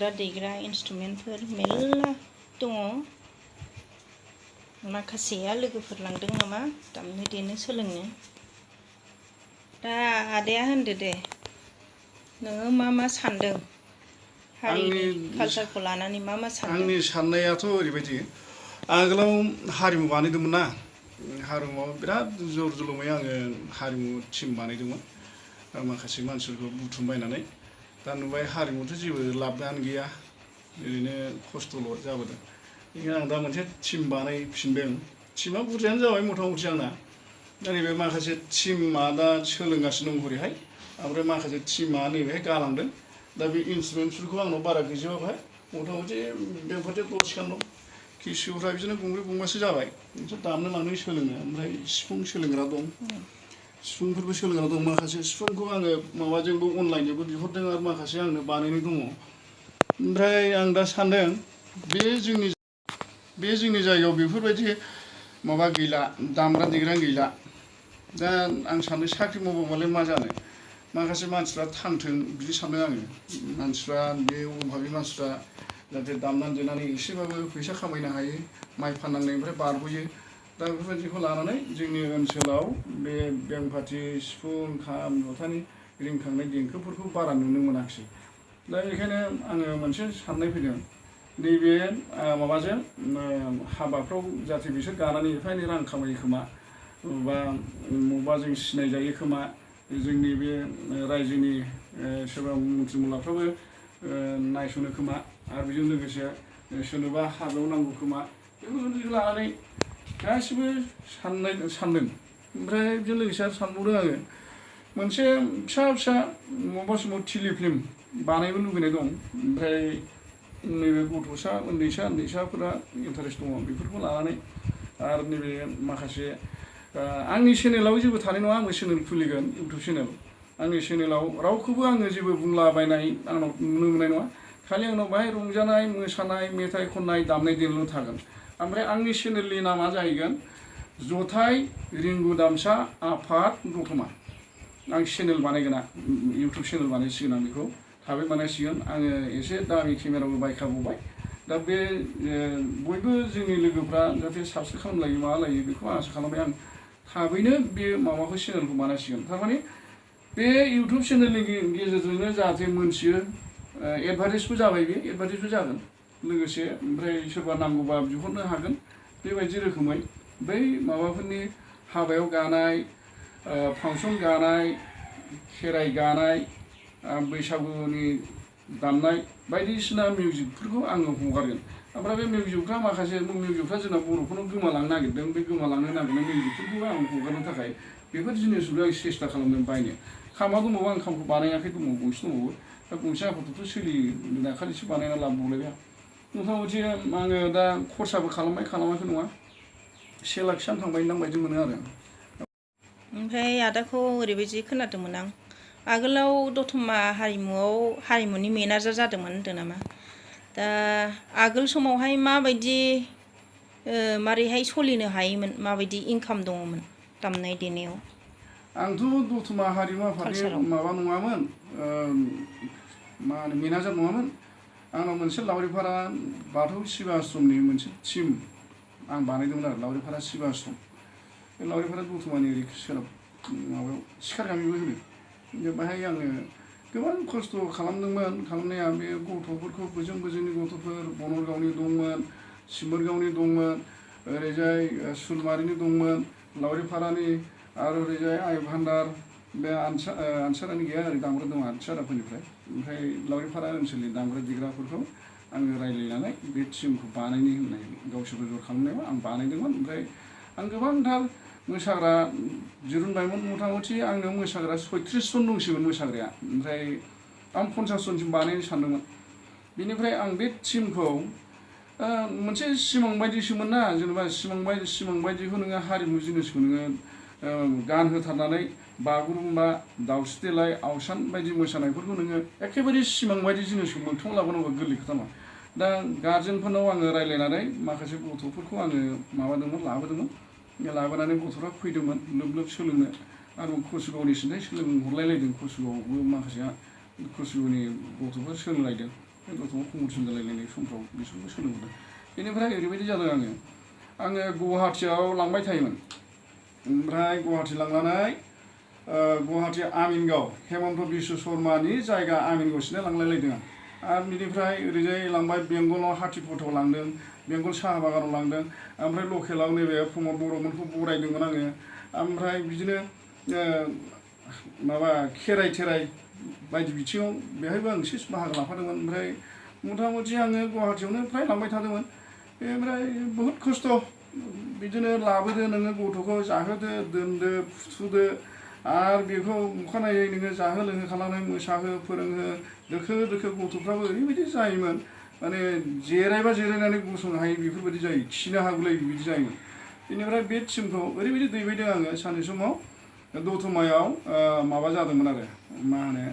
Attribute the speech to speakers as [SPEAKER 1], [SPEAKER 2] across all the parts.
[SPEAKER 1] दामग्रा देग्रा इन्सट्रुमेन्टफोर मेल्ला दङ माखासेया लोगोफोर लांदों नामा दामनो देनो सोलोंनो दा आदाया होनदो दे नोङो मा सानदों हारिनि कालचारखौ लानानै मा सानदों
[SPEAKER 2] आंनि साननायाथ' ओरैबायदि आगोलाव हारिमु बानायदोंमोन ना हारिमुआव बिराद जर जुलुमै आङो हारिमु टिम बानायदोंमोन माखासे मानसिफोरखौ बुथुमबायनानै दा नुबाय हारिमुथ' जेबो लाबानो गैया ओरैनो खस्थ'ल' जाबोदों बेखायनो आं दा मोनसे टिम बानायफिनदों टिमा बुरजायानो जाबाय मथा मथि आंना दा नैबे माखासे टिमा दा सोलोंगासिनो दं हरैहाय ओमफ्राय माखासे टिमा नैबेहाय गालांदों दा बे इन्सट्रुमेन्टसफोरखौ आंनाव बारा गैजोबाहाय मथा मथि बेंफोरजों 10 खान दं किसुफ्रा बिदिनो गंब्रै गंबासो जाबाय बिसोर दामनो लांनो सोलोङो ओमफ्राय सिफुं सोलोंग्रा दं सिफुंफोरबो सोलोंग्रा दं माखासे सिफुंखौ आङो माबाजोंबो अनलाइनजोंबो बिहरदों आरो माखासे आंनो बानायनाय दङ ओमफ्राय आं दा सानदों बे जोंनि जायगायाव बेफोरबायदि माबा गैला दामग्रा देग्रा गैला दा आं सानदों साख्रि मावबालाय मा जानो माखासे मानसिफ्रा थांथों बिदि सानदों आङो मानसिफ्रा बे अभाबि मानसिफ्रा जाहाथे दामनानै देनानै एसेबाबो फैसा खामायनो हायो माइ फाननांनायनिफ्राय बारग'यो दा बेफोरबायदिखौ लानानै जोंनि ओनसोलाव बे बेंपार्टि सिफुं खाम जथानि रिंखांनाय देंखोफोरखौ बारा नुनो मोनाखिसै दा बेखायनो आङो मोनसे साननाय फैदों नैबे माबाजों हाबाफ्राव जाहाथे बिसोर गानानै एफा एनै रां खामायो खोमा बा बबेबा जों सिनायजायो खोमा जोंनि बे रायजोनि सोरबा मन्थ्रि मुलाफ्राबो नायसनो खोमा आरो बेजों लोगोसे सोरनोबा हाबायाव नांगौ खोमा बेफोरबायदिखौ लानानै गासिबो सानदों ओमफ्राय बेजों लोगोसे आरो सानबावदों आङो मोनसे फिसा माबा समाव टेलिफिल्म बानायनो लुबैनाय दं ओमफ्राय नैबे गथ'सा उन्दैसाफोरा इन्टारेस्ट दङ बेफोरखौ लानानै आरो नैबे माखासे आंनि चेनेलाव जेबो थानाय नङा आंबो चेनेल खुलिगोन इउटुब चेनेल आंनि चेनेलाव रावखौबो आङो जेबो बुंलाबायनाय आंनाव नुनो मोननाय नङा खालि आंनाव बाहाय रंजानाय मोसानाय मेथाइ खननाय दामनाय देनायल' थागोन ओमफ्राय आंनि चेनेलनि नामा जाहैगोन जथाय रिंगु दामसा आफाद दतमा आं चेनेल बानायगोन इउटुब चेनेल बानायसिगोन आं बेखौ थाबै बानायसिगोन आङो एसे दामि केमेराबो बायखाबोबाय दा बे बयबो जोंनि लोगोफ्रा जाहाथे साबस्क्राइब खालामलायो माबालायो बेखौ आसा खालामबाय आं थाबैनो बे माबाखौ चेनेलखौ बानायसिगोन थारमाने बे इउटुब चेनेलनि गेजेरजोंनो जाहाथे मोनथियो एडभार्टाइजबो जाबाय बे एडभार्टाइजबो जागोन लोगोसे ओमफ्राय सोरबा नांगौबा बिहरनो हागोन बेबायदि रोखोमै बै माबाफोरनि हाबायाव गानाय फांसन गानाय खेराइ गानाय बैसागुनि दामनाय बायदिसिना मिउजिकफोरखौ आङो हगारगोन ओमफ्राय बे मिउजिकफ्रा माखासे मिउजिकफ्रा जोंना बर'फोरनाव गोमालांनो नागिरदों बे गोमालांनो नागिरनाय मिउजिकफोरखौबो आं हगारनो थाखाय बेफोर जिनिसखौ आं सेस्था खालामदों बायनो खामा दंबावो आं खामखौ बानायाखै दङ गंसे दंबावो दा गंसे आफादथ' सोलियो दाखालिसो बानायना लाबोबावलायबाय आं मथा मथि आङो दा खरसाबो खालामाखै नङा 1 लाखसोआनो थांबाय दां बायदि मोनो आरो
[SPEAKER 1] ओमफ्राय आदाखौ ओरैबायदि खोनादोंमोन आं आगोलाव दतमा हारिमुनि मेनेजार जादोंमोन होनदों नामा दा आगोल समावहाय माबायदि मारैहाय सोलिनो हायोमोन माबायदि इनकाम दङमोन दामनाय देनायाव
[SPEAKER 2] आंथ' दतमा हारिमु आफादनि माबा नङामोन मा होनो मेनेजार नङामोन आंनाव मोनसे लावरिपारा बाथौ शिब आश्रमनि मोनसे टिम आं बानायदोंमोन आरो लावरिपारा शिब आश्रम बे लावरिपारा दतमानि ओरै सोनाब माबायाव सिखारगामिबो होनो बेहाय आङो गोबां खस्थ' खालामदोंमोन खालामनाया बे गथ'फोरखौ बोजोंनि गथ'फोर बनरगावनि दंमोन सिमोरगावनि दंमोन ओरैजाय सुलमारिनि दंमोन लावरिपारानि आरो ओरैजाय आइ भान्डार बे आनसारानि गैया ओरै दामग्रा दङ आनसाराफोरनिफ्राय ओमफ्राय लावरिपारा ओनसोलनि दामग्रा देग्राफोरखौ आङो रायज्लायनानै बे टिमखौ बानायनो होननाय गावसोरबो जर खालामनायाव आं बानायदोंमोन ओमफ्राय आं गोबांथार मोसाग्रा दिरुनबायमोन मथा मथि आंनाव मोसाग्रा 36 जन दंसैमोन मोसाग्राया ओमफ्राय आं 50 जनसिम बानायनो सानदोंमोन बेनिफ्राय आं बे टिमखौ मोनसे सिमां बायदिसोमोन ना जेनेबा सिमां बायदिखौ नोङो हारिमु जिनिसखौ नोङो गान होथारनानै बागुरुम्बा दावस्रि देलाय आवसान बायदि मोसानायफोरखौ नोङो एखेबारे सिमां बायदि जिनिसखौ मोगथाङाव लाबोनांगौ गोरलै खोथा नङा दा गार्जेनफोरनाव आङो रायज्लायनानै माखासे गथ'फोरखौ आङो लाबोदोंमोन लाबोनानै गथ'फ्रा फैदोंमोन लोब सोलोंनो आरो कसुगावनि सिन्थाय सोलोंहरलायलायदों कसुगावआवबो माखासेया कसुगावनि गथ'फोर सोलोंलायदों गथ'खौ कम्पिटिसन जालायलायनाय समफ्राव बिसोरखौ सोलोंबोदों बेनिफ्राय ओरैबायदि जादों आङो गुवाहाटियाव लांबाय थायोमोन ओमफ्राय गुवाहाटि लांनानै गुवाहाटि आमिनगाव हेमन्त बिश्व शर्मानि जायगा आमिनगावसिनो लांलायलायदों आं आरो बिनिफ्राय ओरैजाय लांबाय बेंगलाव हाथिफथाव लांदों बेंगल साहा बागानाव लांदों ओमफ्राय लकेलाव नैबे प्रमद बर'मोनखौ बरायदोंमोन आङो ओमफ्राय बिदिनो माबा खेराइ थेराइ बायदि बिथिङाव बेहायबो आं एसे बाहागो लाफादोंमोन ओमफ्राय मथा मथि आङो गुवाहाटियावनो फ्राय लांबाय थादोंमोन ओमफ्राय बहुद खस्थ' बिदिनो लाबोदो नोङो गथ'खौ जाहोदो दोनदो फुथुदो आरो बेखौ अखानायै नोङो जाहो लोंहो खालामनानै मोसाहो फोरोंहो दोखो दोखो गथ'फ्राबो ओरैबायदि जायोमोन माने जिरायबा जिरायनानै गसंनो हायो बेफोरबायदि जायो खिनो हागुलाय बिदि जायोमोन बेनिफ्राय बे टिमखौ ओरैबायदि दैबायदों आङो सानसे समाव दतमायाव माबा जादोंमोन आरो मा होनो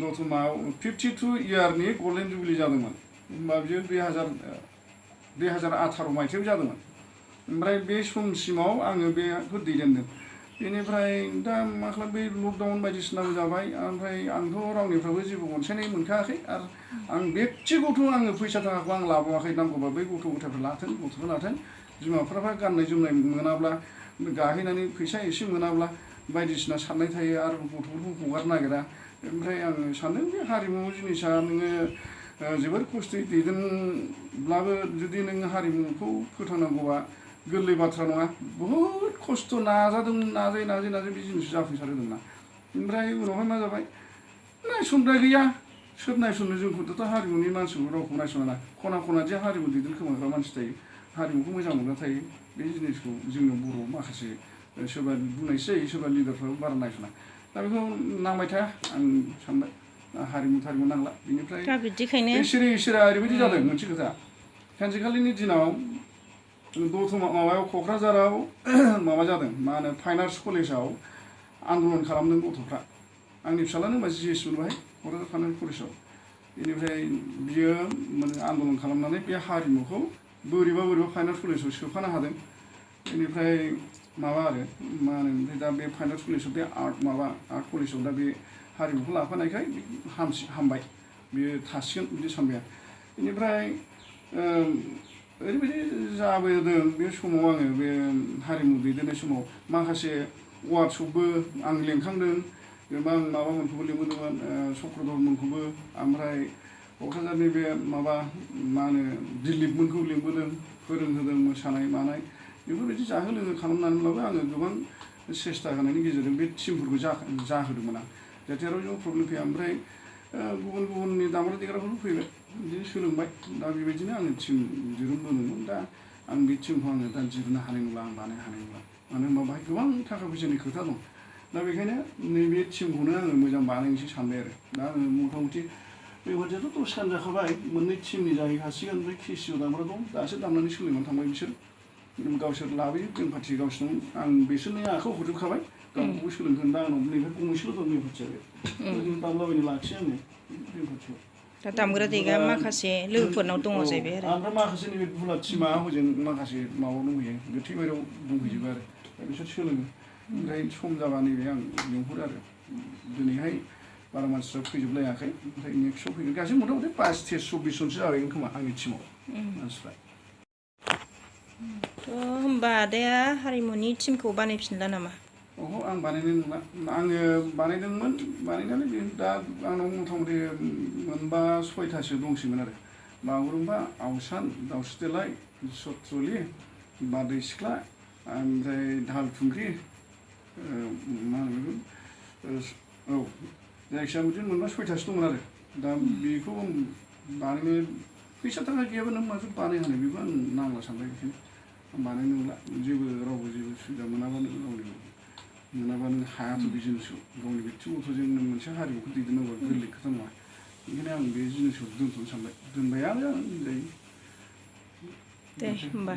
[SPEAKER 2] दतमायाव 52 इयारनि गल्डेन जुबिलि जादोंमोन होमबा बियो 2018 मायथाइयाव जादोंमोन ओमफ्राय बे समसिमाव आङो बेखौ दैदेनदों बेनिफ्राय दा मा खालाम बे लकडाउन बायदिसिनाबो जाबाय ओमफ्राय आंथ' रावनिफ्रायबो जेबो अनसायनाय मोनखायाखै आरो आं बेक्तिगत आङो फैसा थाखाखौ आं लाबोआखै नांगौबा बै गथ' गथायफोर लाथों गथ'फोर लाथों बिमाफ्रा गाननाय जोमनाय मोनाब्ला गाहैनानै फैसा एसे मोनाब्ला बायदिसिना साननाय थायो आरो गथ'फोरखौ हगारनो नागिरा ओमफ्राय आं सानदों बे हारिमु जिनिसा नोङो जोबोर खस्थ'यै दैदेनब्लाबो जुदि नोङो हारिमुखौ फोथांनांगौबा गोरलै बाथ्रा नङा बहुद खस्थ' नाजादोंमोन नाजायै बे जिनिस जाफुंसारहोदोंना ओमफ्राय उनावहाय मा जाबाय नायसनग्रा गैया सोर नायसननो जोंखौथ' हारिमुनि मानसिखौ रावखौ नायसना खना खना जे हारिमु दैदेनखोमाग्रा मानसि थायो हारिमुखौ मोजां मोनग्रा थायो बे जिनिसखौ जोंनि बर' माखासे सोरबा बुंनायसो जायो सोरबा लिडारफ्राबो बारा नायसना दा बेखौ नांबाय थाया आं सानबाय हारिमु थारिमु नांला बिनिफ्राय इसोरा ओरैबायदि जादों मोनसे खोथा सानसेखालिनि दिनाव दतमा माबायाव क'क्राझाराव माबा जादों मा होनो फाइन आर्टस कलेजाव आन्दलन खालामदों गथ'फ्रा आंनि फिसालानो होनबा जिएस मोनबाय क'क्राझार फाइन आर्टस कलेजाव बेनिफ्राय बियो माने आन्दलन खालामनानै बे हारिमुखौ बोरैबा फाइन आर्टस कलेजाव सोफानो हादों बेनिफ्राय माबा आरो मा होनो ओमफ्राय दा बे फाइन आर्टस कलेजाव बे आर्ट कलेजाव दा बे हारिमुखौ लाफानायखाय हामबाय बियो थासिगोन बिदि सानबाय आं बेनिफ्राय ओरैबायदि जाबोदों बे समाव आङो बे हारिमु दैदेननाय समाव माखासे वार्कशपबो आं लिंखांदों गोबां माबामोनखौबो लिंबोदोंमोन चक्रधरमोनखौबो ओमफ्राय क'क्राझारनि बे माबा मा होनो दिलीपमोनखौ लिंबोदों फोरोंहोदों मोसानाय मानाय बेफोरबायदि जाहो लोङो खालामनानैब्लाबो आङो गोबां सेस्था होनायनि गेजेरजों बे टिमफोरखौ जाहोदोंमोन आं जाहाथे रावबो प्रब्लेम फैया ओमफ्राय गुबुननि दामग्रा देग्राफोरबो फैबाय बिदिनो सोलोंबाय दा बेबायदिनो आङो टिम दिरुनबोदोंमोन दा आं बे टिमखौ आङो दा दिरुननो हानाय नंला आं बानायनो हानाय नंला मानो होनबा बाहाय गोबां थाखा फैसानि खोथा दं दा बेखायनो नैबे टिमखौनो आङो मोजां बानायनोसै सानबाय आरो दा आङो मथा मथि बेबायदियाथ' 10 खान जाखाबाय मोननै टिमनि जाहैखासिगोन ओमफ्राय केसिअ दामग्रा दं दासो दामनानै सोलोंनानै थांबाय बिसोर गावसोर लाबोयो जों पार्टि गावसोरनाव आं बिसोरनि आखाइयाव हरजोबखाबाय गावखौबो सोलोंगोन दा आंनाव नैबे गंसेल' दं नेमपाथिया बे दामलाबायनो लाखियो आङो नेमपाथियाव
[SPEAKER 1] दा दामग्रा देग्रा माखासे लोगोफोरनाव दङ जाहैबाय आरो
[SPEAKER 2] ओमफ्राय माखासे नैबे गुला टिमा हजों माखासे माबायाव दंहैयो गोथैबारियाव दंहैजोबो आरो दा बिसोर सोलोङो ओमफ्राय सम जाबा नैबे आं लिंहरो आरो दिनैहाय बारा मानसिफ्रा फैजोबलायाखै ओमफ्राय नेक्स्टआव फैगोन गासै मथा मथि 22-24 जनसो जाबायगोन खोमा आंनि टिमाव मानसिफ्रा
[SPEAKER 1] होमबा आदाया हारिमुनि टिमखौ बानायफिनला नामा?
[SPEAKER 2] ओहो आं बानायनाय नंला आङो बानायदोंमोन बानायनानै दा आंनाव मथा मथि मोनबा 6थासो दंसैमोन आरो बागुरुम्बा आवसान दावस्रि देलाय सत्र'लि बारदै सिख्ला ओमफ्राय दाहाल थुंग्रि मा होनो बेखौ जायखिजाया बिदिनो मोनबा 6थासो दंमोन आरो दा बेखौ बानायनो फैसा थाखा गैयाबा नों माजों बानायहोनो बेखौ आं नांला सानबाय बेखायनो आं बानायनो नंला रावबो जेबो सुबिदा मोनाबानो नों हायाथ' बे जिनिसखौ गावनि बेक्तिगत'जों नों मोनसे हारिमुखौ दैदेननांगौआ गोरलै खोथा नङा बेखायनो आं बे जिनिसखौ दोनथ'नो सानबाय दोनबायानो होनजायो
[SPEAKER 1] दे होमबा